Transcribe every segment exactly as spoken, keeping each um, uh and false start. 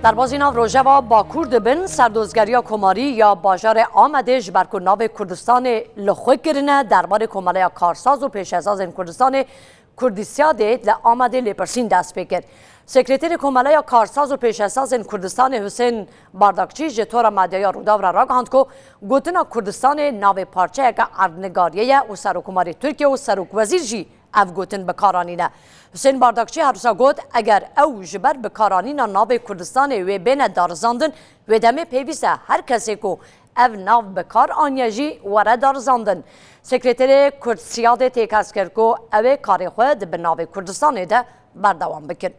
Derbazî nav rojeva Bakur dibin, serdozgeriya komarî ya bajarê Amedê ji ber ku navê Kurdistanê li xwe kirine, derbarê Komeleya Karsaz û Pêşesazên Kurdistanê Kurdîsiyadê li Amedê lêpirsîn dest pê kir. Sekreterê Komeleya Karsaz û Pêşesazên Kurdistanê Husên Bardakçî ji Tora Medyaya Rûdaw re ragihand ku gotina Kurdistanê navê parçeyeke erdnigariyê ye û Serokkomarê Tirkiye û Serokwezîr jî ev gotin bi kar anîne. Husên Bardakçî her wisa got, eger ew ji ber bikaranîna navê Kurdistanê wê bêne darizandin, wê demê pêwîst e her kesê ku ev nav bi kar aniye jî were darizandin. Sekreterê Kurdsiyadê têkez kir ku ew ê karê xwe di bi navê Kurdistanê de berdewam bikin.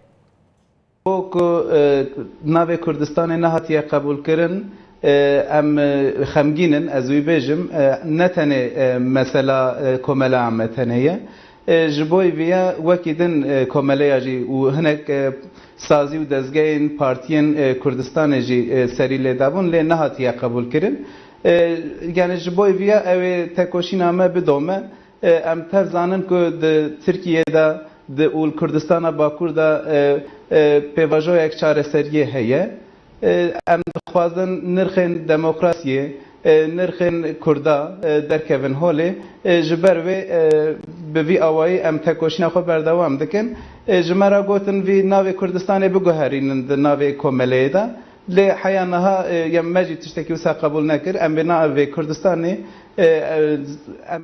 Bo ku, e, navê Kurdistanê nehatiye qebûlkirin, e, em, e, xemgîn in, ez wî bêjim. E, ne tenê, e, mesela, e, Komela Amed tenê ye. E, ji bo vî ye wekî din, e, komeleya jî û hinek, e, sazî û dezgehên partiyên, e, Kurdistanê jî, e, serî lê dabûn, lê nehatiye qebûlkirin. E, yani ji bo vî ye ew ê tekoşîna me bidome. E, em tev zanin ku di Tirkiyê de, di û li Kurdistana Bakur de, e, e, pêvajoyek çareseriyê heye. E, em dixwazin nirxên demokrasiyê, e, nirxên Kurda, e, derkevin holê. E, ji ber wê, e, bi vî awayî em tekoşîna xwe berdewam dikin. E, ji me re gotin vî navê Kurdistanê biguherînin di navê komeleyê de. Lê heya niha, e, ya me jî tiştekî wisa qebûl nekir. Em vê navê Kurdistanê, e, e, em